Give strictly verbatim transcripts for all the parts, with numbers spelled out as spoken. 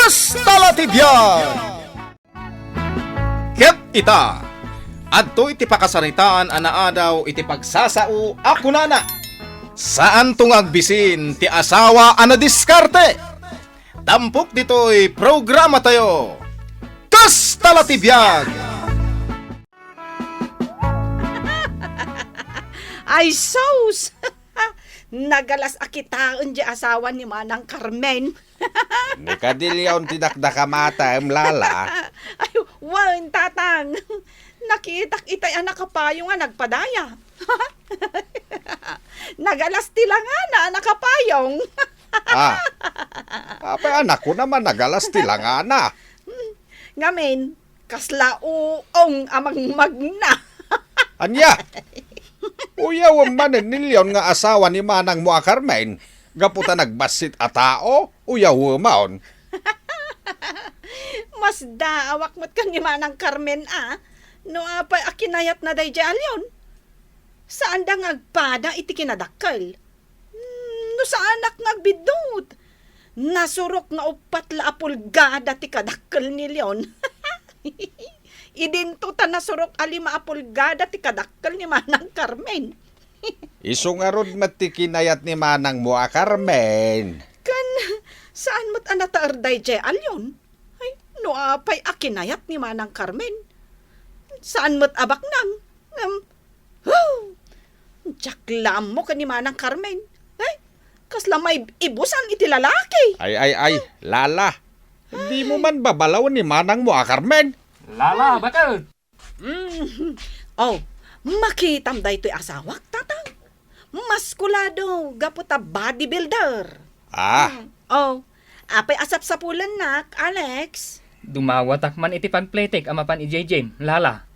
Kasta la ti biag! Ket ita, adtoy ti pakasaritaan a naadaw iti pagsasao a kunana, saanto nga agbisin ti asawa a nadiskarte. Tampok ditoy programatayo, Kasta la ti biag! Ay, sus! Nagalas a kitaen di asawa ni Manang Carmen. Ni kadilion ti dakdakamatem, Lala. Ay, wen, Tatang. Nakitak itay a nakapayo nga nagpadaya. Nagalas ti langana a nakapayong. Ah. Apay, anak ko naman, nagalas ti langana. Ngamin, kasla uong a mangmagna. Ania? Uyawem manen ni Leon nga asawa ni manangmo a Carmen, gapu ta nagbassit a tao, uyawemon. Masdaawak met ken ni Manang Carmen a, no apay a kinayatna daydiay a Leon. Saanda nga agpada iti kinadakkel. Hmm, no saanak nga agbiddut. Nasurok nga uppat la a pulgada ti kadakkel ni Leon. Idinto ta nasurok a lima a pulgada ti kadakkel ni Manang Carmen. Isu ngarud met ti kinayat ni manangmo a Carmen. Ken saan met a nataer daydiay a Leon? Ay, no apay a kinayat ni Manang Carmen? Saan met a baknang? Ngem, huh! Diak la ammo ken ni Manang Carmen. Ay, kasla maibusan iti lalaki. Ay, ay, ay, Lala. Dimo man babalawen ni manangmo a Carmen. Lala, baket? Mm. Oh, makitam daytoy asawak, Tatang. Maskulado, gapu ta bodybuilder. Ah. Mm. Oh, apay a sapsapulennak, Alex? Dumawatak man iti pagpletek a mapan idiay gym, Lala.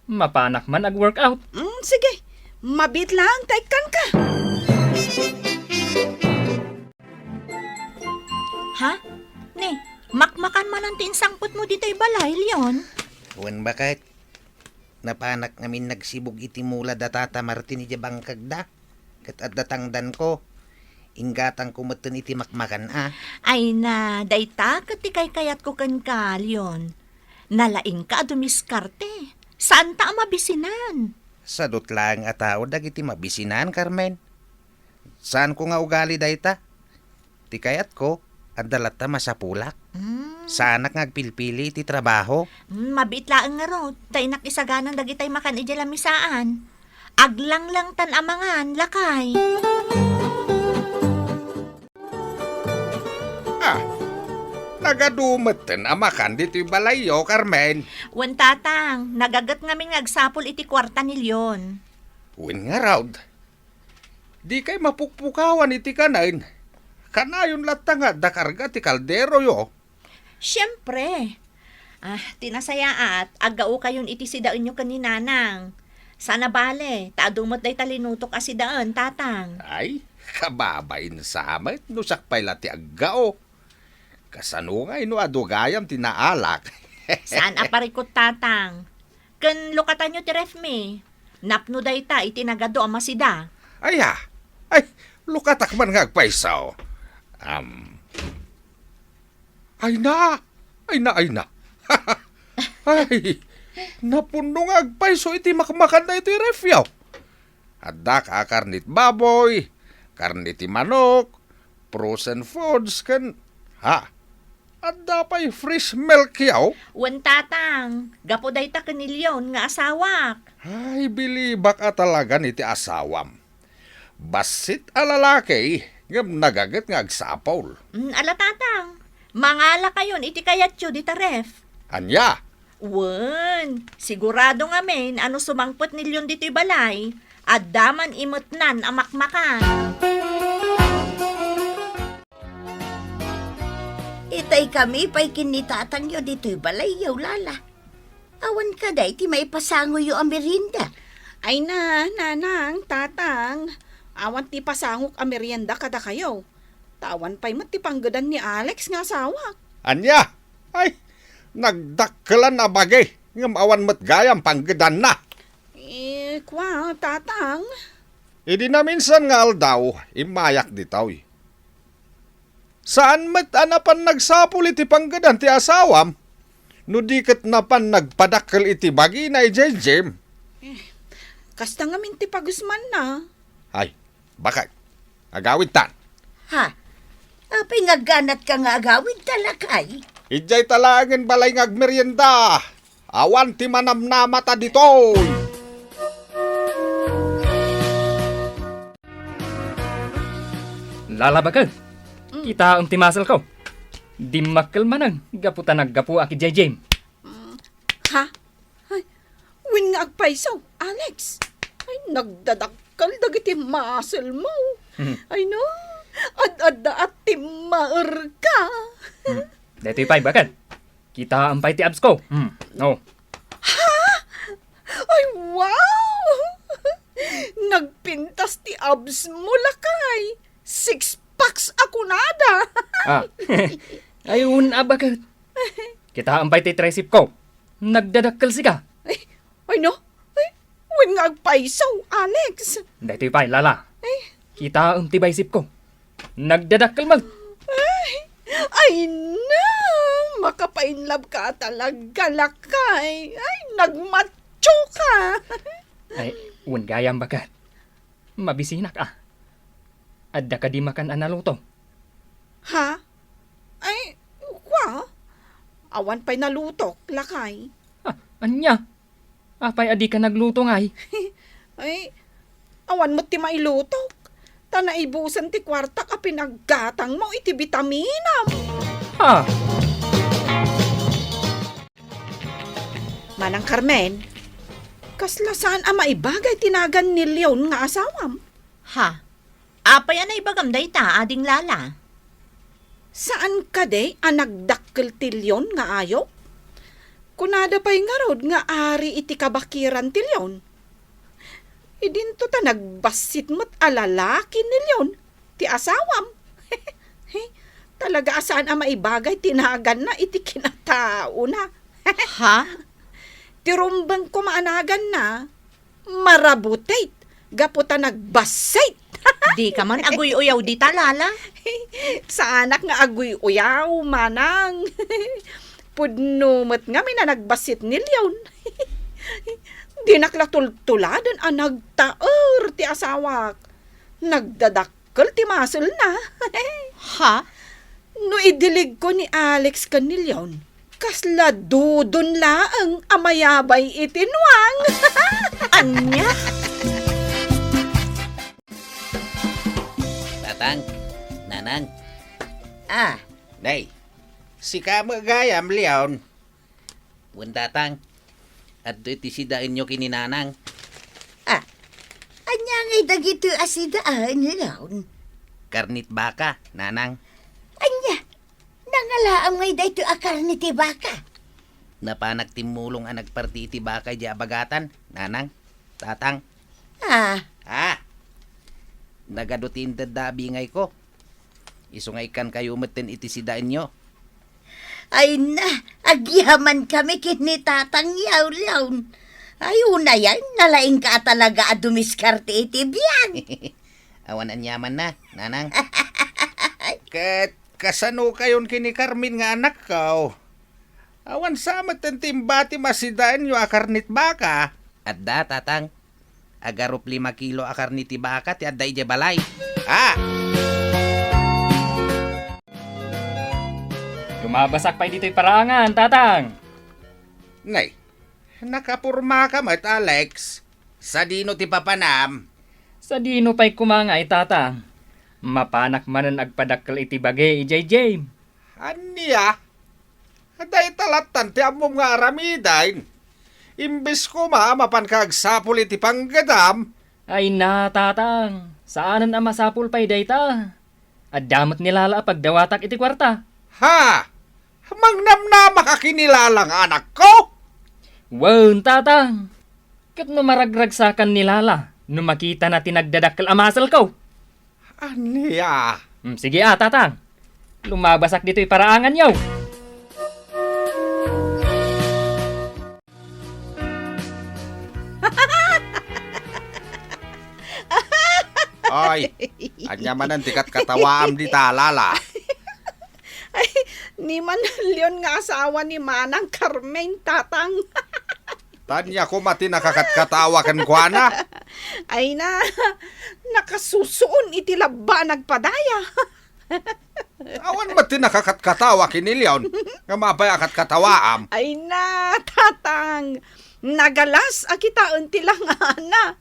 Mapanak man ag-workout. Mm, sige. Mabiit laeng ta ikkanka. Ha? Ne, makmakan manen ti insangpetmo ditoy balay, Leon? Wen, baket. Napanak ngamin nagsibug iti mula da Tata Martin idiay bangkagda. Ket adda tangdanko. Inggatangko metten iti makmakan a. Ay na, dayta ket ti kaykayatko kenka, Leon. Nalaingka a dumiskarte. Saanta a mabisinan. Sadut laeng a tao dagiti mabisinan, Carmen. Saanko nga ugali dayta. Ti kayatko, adda latta masapulak. Mm. Saanak nga agpilpili iti trabaho. Mm, mabiit laeng ngarud, ta innak isaganan dagitay makan idiay lamisaan. Aglanglang tan amangan, lakay. Ah, nagadu metten a makan ditoy balayyo, Carmen. Wen, Tatang, nagaget ngamin nga agsapul iti kuarta ni Leon. Wen ngarud, dikay mapukpukawan iti kanen. Kanayon latta nga adda karga ti kalderoyo. Siempre. Ah, ti nasayaat, aggaokayon iti sidaenyo ken ni Nanang. Saan a bale, ta adu met dayta linutok a sidaen, Tatang. Ay, kababain sa met no siak pay la ti aggao. Kasano ngay no adu gayam ti naalak? Saan a parikut, Tatang? Ken lukatanyo ti refmi. Napno dayta iti nagadu a masida. Aya, ay, lukatak man nga agpayso. Am, ay na, ay na, ay na. Ay, napunno nga agpayso iti makmakan daytoy refyo. Adda ka karne ti baboy, karne ti manok, frozen foods, ken, ha, adda pay fresh milk yaw? Wen, Tatang, gapu dayta ken ni Leon nga asawak. Ay, bilibak a talagan iti asawam. Bassit a lalaki, ngem nagaget nga agsapul. Mm, ala, Tatang, mangalakayon iti kayatyo dita ref. Ania? Wen, sigurado ngamin a no sumangpet ni Leon ditoy balay, adda man imetnan a makmakan. Itay kami pay ken ni tatangyo ditoy balayyo, Lala. Awan kada iti maipasangoyo a merienda? Ay na, Nanang, Tatang, awan ti pasangok a merienda kadakayo. Ta awan pay met ti panggedan ni Alex nga asawak. Ania? Ay, nagdakkelan a bagi, ngem awan met gayam panggedanna. Eh, kua, Tatang. Idi naminsan nga aldaw, immayak ditoy. Saan met a napan nagsapul iti panggedan ti asawam, no di ket napan nagpadakkel iti bagina idiay gym. Kasta ngamin ti pagusmanna. Ay, bakit? Agawidtan. Ha? Apay nga agganatka nga agawidta, lakay? Idiay ta laengen balay nga agmerienda. Awan ti manamnamata ditoy. Lala, bakit? Mm. Kitaem ti muscle ko. Dimmakkel manen gapu ta naggapuak idiay gym. Mm. Ha? Ay, wen nga agpayso, Alex. Ay, nagdadakkel dagiti muscle mo. Mhm. Ay, no. Ad-adda a timmaerka. Hmm. Daytoy pay, bakit? Kitaem pay ti abs ko. Hmm. No. Ha? Ay, wow! Nagpintas ti abs mo, lakay. Six packs a kunada. Ah. Ay, un-, a, bakit? Kitaem pay ti tricep ko. Nagdadakkel sika. Ay, ay, no? Ay, wen nga agpayso, Alex. Daytoy pay, Lala. Ay. Kitaem ti bicep ko. Nagdadakkel man. Ay, ay, na! Makapainlove ka talaga, lakay. Ay, nagmatcho ka. Ay, wen gayam, bakit? Mabisinak, a. Adda kadi makan a naluto? Ha? Ay, kua? Awan pay nalutok, lakay. Ah, ania? Apay a dika nagluto ngay? Ay, awan met ti mailutok. Ta naibusen ti kuartak a pinaggatangmo iti bitaminam. Ha? Manang Carmen, kasla saan a maibagay ti nagan ni Leon nga asawam? Ha? Apay a naibagam dayta, Ading Lala? Saan kadi a nagdakkel ti Leon nga ayup? Kunada pay ngarud nga ari iti kabakiran ti Leon. Idinto ta nagbassit met a lalaki ni Leon ti asawam. Talaga a saan a maibagay ti naganna iti kinataona. Ha? Ti rumbeng koma a naganna, marabutit gapu ta nagbassit. Dika man aguy-uyaw dita, Lala. Saanak nga aguy-uyaw, manang. Pudno met ngamin a nagbassit ni Leon. Dinak la tultuladen a nagtaer ti asawak. Nagdadak- kel ti muscle-na. Ha? No idiligko ni Alex ken ni Leon, kasla dudon laeng a mayabay iti nuang. Ania? Tatang, Nanang. Ah. Nay, sika met gayam, Leon. Wen, Tatang, adtoy ti sidaenyo ken ni Nanang. Ah, ania ngay dagitoy a sidaen, Leon? Karne ti baka, Nanang. Ania? Nangalaam ngay daytoy a karne ti baka? Napanak timmulong a nagparti iti baka idiay abagatan, Nanang, Tatang. Ah. Ah! Nagadu ti inted da a bingayko. Isu nga ikkankayo metten iti sidaenyo. Ay na, agyamankami ken ni Tatang Yawyaw. Ay, unayen, nalaingka a talaga a dumiskarte iti biag. Awan aniamanna, Nanang. Ket kasanokayon ken ni Carmen nga anakko? Awan sa metten ti imbatim a sidaenyo a karne ti baka? Adda, Tatang. Agarup lima kilo a karne ti baka ti adda idiay balay. Ah! Lumabasak pay ditoy paraangan, Tatang. Nay, nakapormaka met, Alex. Sadino ti papanam? Sadino pay koma ngay, Tatang? Mapanak manen agpadakkel iti bage idiay gym. Ania? Dayta lattan ti ammom nga aramiden. Imbes koma a mapanka agsapul iti panggedam. Ay na, Tatang. Saanen a masapul pay dayta. Adda met ni Lala a pagdawatak iti kuarta. Ha? Mangnamnamaka ken ni Lala nga anakko? Wen, Tatang. Ket no maragragsakan ni Lala no makitana ti nagdadakkel a muscle-ko. Ania? Hmm, sige a, Tatang. Lumabasak ditoy paraanganyo. Ay, ania manen ti katkatawaam dita, Lala? Ni Manang Leon nga asawa ni Manang Carmen, Tatang. Ania koma ti nakakatkatawa kenkuana? Ay na, nakasusuon iti labba a nagpadaya. Awan met ti nakakatkatawa ken ni Leon nga mapay a katkatawaam. Ay na, Tatang, nagalas a kitaen ti langana.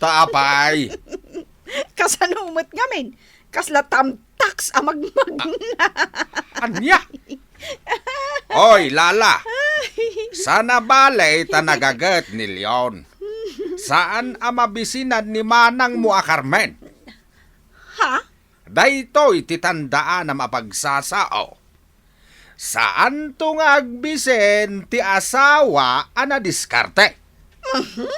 Ta apay? Kasano met ngamin? Kasla tamtaks a magmagna. Ania? Oy, Lala. Sana bale ta nagaget ni Leon. Saan a mabisinan ni manangmo a Carmen. Ha? Daytoy ti tandaanam a pagsasao. Saanto nga agbisen ti asawa a nadiskarte. Mhm.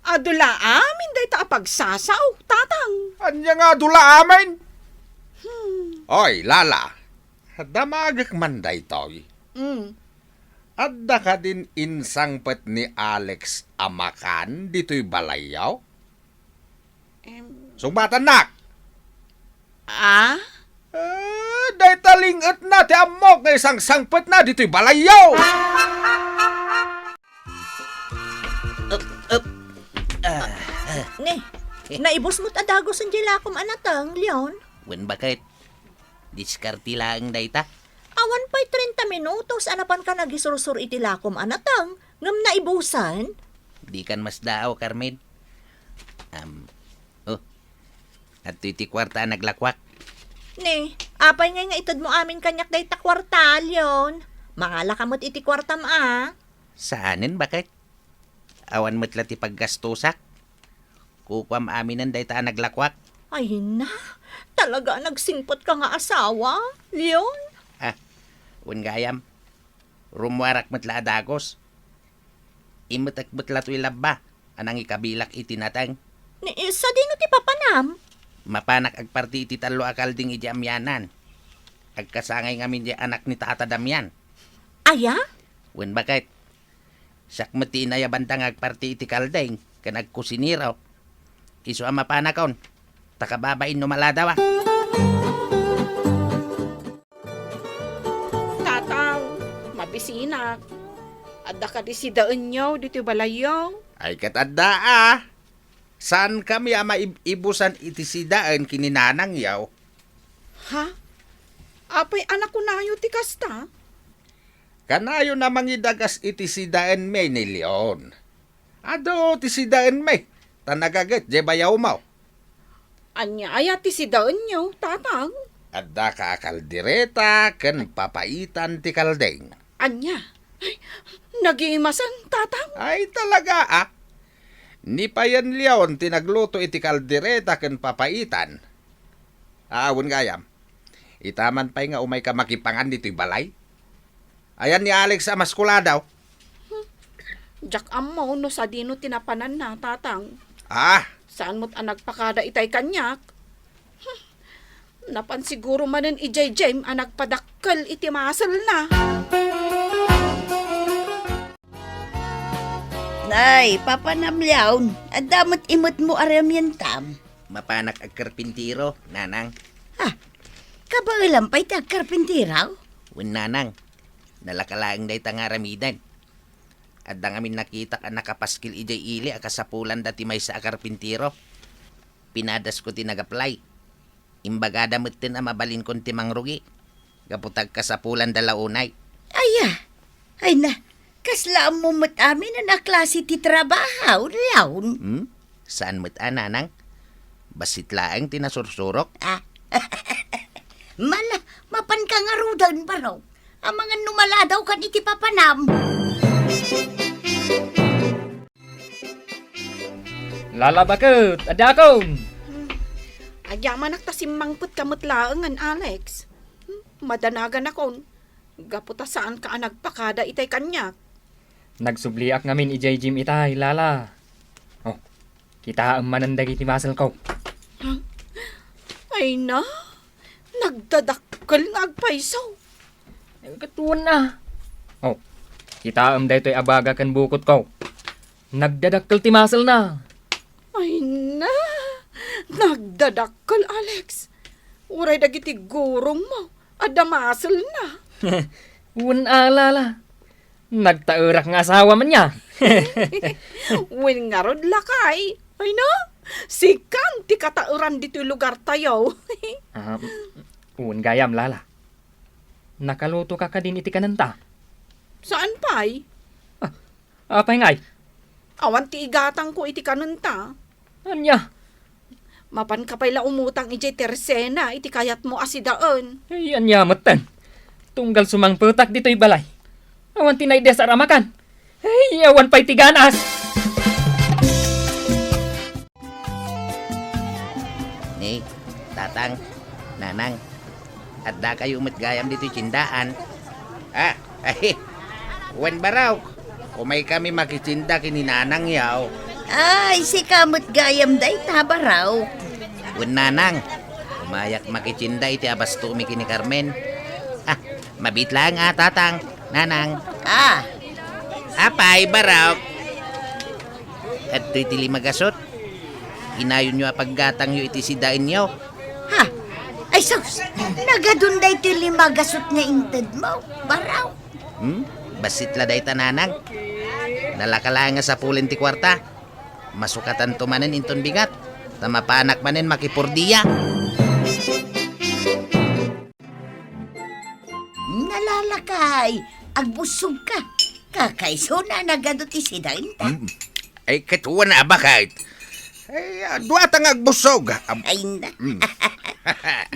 Adu la amin dayta a pagsasao, Tatang. Ania nga adu la amin? Hmm. Oy, Lala, damagek man daytoy. Mm. Adda kadin insangpet ni Alex a makan ditoy balayyo? Em. Sungbatannak! Ah? Eh, dayta ling-etna ti ammok nga isangsangpetna ditoy balayyo! Up, up. Ah, ah. Ne, naibus mo't a dagusen diay lakom a nateng, Leon? Wen, baket? Diskarte laeng dayta. Awan pay trenta minutos a napanka nagisursor iti lakom a nateng, ngem naibusan? Dikan masdaaw, Carmen. Am, oh, adtoy ti kuarta a naglakuak. Ne, apay ngay nga itedmo amin kaniak dayta kuarta, Leon? Mangalaka met iti kuartam a. Saanen, baket? Awan met la ti paggastosak. Kukuam aminen dayta a naglakuak. Ay na, talaga a nagsingpetka nga asawa, Leon? Ah, wen gayam, rummuarak met la a dagus. Imetek met la toy labba a nangikabilak iti nateng. Ni, sadino ti papanam? Mapanak agparti iti tallo a kalding idiay amianan. Agkasangay ngamin diay anak ni Tata Damian. Aya? Wen, baket? Siak met ti inayabanda nga agparti iti kalding ken agkusinero. Isu a mapanakon, ta kababain no maladawa. Tatang, mabisinak. Adda kadi sidaenyo ditoy balayyo? Ay, ket adda a. Saankami a maib-ibusan iti sidaen ken ni nanangyo. Ha? Apay a nakunayo ti kasta? Kanayon a mangidagas iti sidaenmi ni Leon. Adu ti sidaenmi, ta nagaget diay bayawmo. Ania aya ti sidaenyo, Tatang? Addaka a kaldereta ken papaitan ti kalding. Ania? Ay, nagimasen, Tatang. Ay, talaga, a? Ni Payen Leon ti nagluto iti kaldereta ken papaitan. Aawen gayam. Ita man pay nga umayka makipangan ditoy balay? Ayan ni Alex a maskuladaw. Hmm. Diak ammo no sadino ti napananna, Tatang. Ah? Saan met a nagpakada itay kaniak? Hmm. Napan siguro manen idiay gym a nagpadakkel iti muscle-na. Nay, papanam Leon, adda met imetmo a ramientam. Mapanak agkarpintero, nanang. Ha? Kabaelam pay ti agkarpintero? Wen, nanang. Nalaka laeng dayta nga aramiden. Adda ngamin nakitak a nakapaskil idiay ili a kasapulan dati maysa a karpintero. Pinadasko ti nag-apply. Imbagada metten a mabalinkon ti mangrugi gapu ta agkasapulan da la unay. Aya, ay na, kasla ammo met amin a klase ti trabaho, Leon? Hmm? Saan met a, nanang? Bassit laeng ti nasursurok. Ah. Mala, mapanka ngaruden, barok. Amangan no maladaw kan iti papanam. Lala, baket, adda akon. Hmm. Agyamanak ta simmangpetka met laengen, Alex. Hmm, madanaganakon. Gapu ta saanka a nagpakada itay kaniak. Nagsubliak ngamin idiay gym itay, Lala. Oh, kitaem manen dagiti muscle-ko. Huh? Ay na, nagdadakkel nga agpayso. Katuon na. Oh, kitaem daytoy a baga ken bukotko. Nagdadakkel ti muscle-na. Ay na, nagdadakkel, Alex. Uray dagiti gurongmo, Adda maselna. Wen a, Lala. Nagtaerak nga asawa man ya. Wen ngarud, lakay. Ay na, sikan ti kataeran ditoy lugartayo. Ah, wen gayam, Lala. Nakaluto ka kadin iti kanenta? Saan pay? Ah, apay ngay? Awan ti igatangko iti kanenta. Ania? Mapanka pay la umutang idiay tersena iti kayatmo a sidaen. Ay, ania metten. Tunggal sumangpetak ditoy balay. Awan ti naidesar a makan. Ay, awan pay ti ganas. Ni, Tatang, Nanang, addakayo met gayam ditoy tiendaan. Ah, ay, wen, Barok, umaykami makitienda ken ni Nanang yaw. Ay, sika met gayam dayta, Barok. Wen, Nanang, umayak makitienda iti abastomi ken ni Carmen. Ah, mabiit laeng a, Tatang, Nanang. Ah. Apay, Barok? Adtoy ti lima gasut. Inayonyo a paggatangyo iti sidaenyo. Ha? Ay sus, nagadun daytoy lima gasut nga intedmo, Barok. Hmm? Bassit la dayta, Nanang. Nalaka laeng a sapulen ti kuarta. Masukatanto manen inton bigat, ta mapanak manen makipordia. Nalalakay, agbussog ka. Kakaisuna nagadu ti sidaenta. Mm. Ay, ket wen a, baket. Ay, ah, duata nga agbussog. Am- Ay, na. Mm.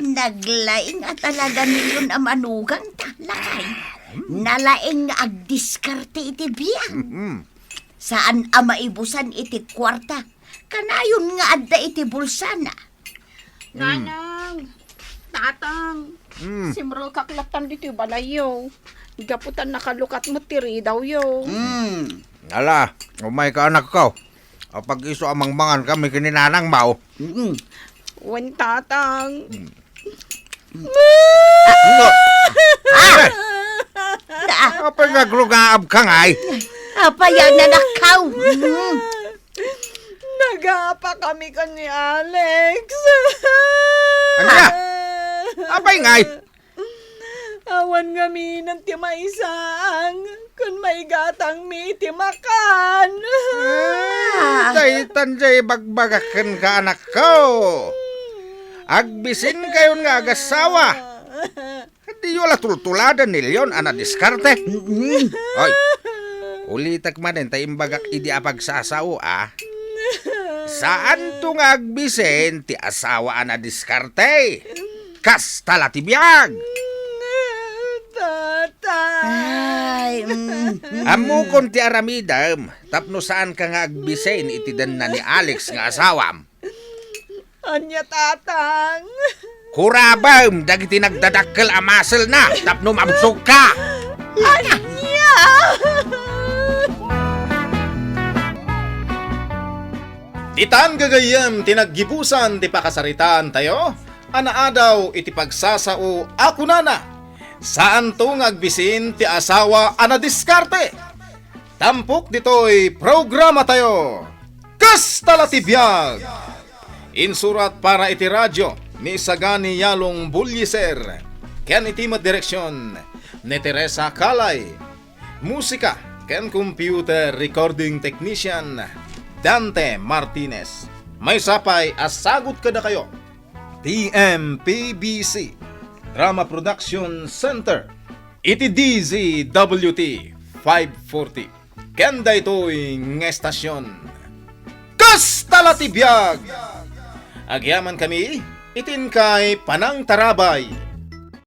Naglaing a talaga niyon a manugangta, lakay. Mm. Nalaing nga agdiskarte iti biag. Mm. Saan a maibusan iti kuarta. Kanayon nga adda iti bulsana. Mm. Nanang, Tatang, mm, simrekak lattan ditoy balayyo. Gapu ta nakalukat met ti ridawyo. Mm. Ala, umayka, anakko. Apag-isu a mangmangan kami ken ni Nanang, baw. Mm. Wen, Tatang. Mm. Nga. Ah! Apay nga agrugaabka ngay? Apay a nanakaw? Mm. Nagapakami ken ni Alex. Ania? Apay ngay? Awan ngamin ti maisang ken maigatangmi iti makan. Ah, daytan diay ibagbagak kenka, anakko. Agbisinkayon nga agassawa. Diyo la tultuladen ni Leon a nadiskarte. Mm. Ay, ulitek manen ta imbagak idi a pagsasao, a. Saanto nga agbisin ti asawa a nadiskarte. Kasta la ti biag. Tatang. Ay, mm, mm. Ammokon ti aramidem tapno saanka nga agbisin iti denna ni Alex nga asawam. Ania, Tatang? Kurabem dagiti nagdadakkel a maselna tapno mabsogka. Ania? Ditan gagayyem ti naggibusan ti pakasaritaantayo a naadaw iti pagsasao a kunana, "Saanto nga agbisin ti asawa a nadiskarte." Tampok ditoy programatayo, Kasta la ti Biag! Insurat para iti radio ni Sagani Yalong Bulliser, ken iti met direksion ni Teresa Calay. Musika ken computer recording technician, Dante Martinez. Maysa pay a sagut kadakayo ti M P B C Drama Production Center iti D Z W T five forty. Ken daytoy nga estasyon, Kasta la ti Biag! Agyamankami iti inkay panangtarabay.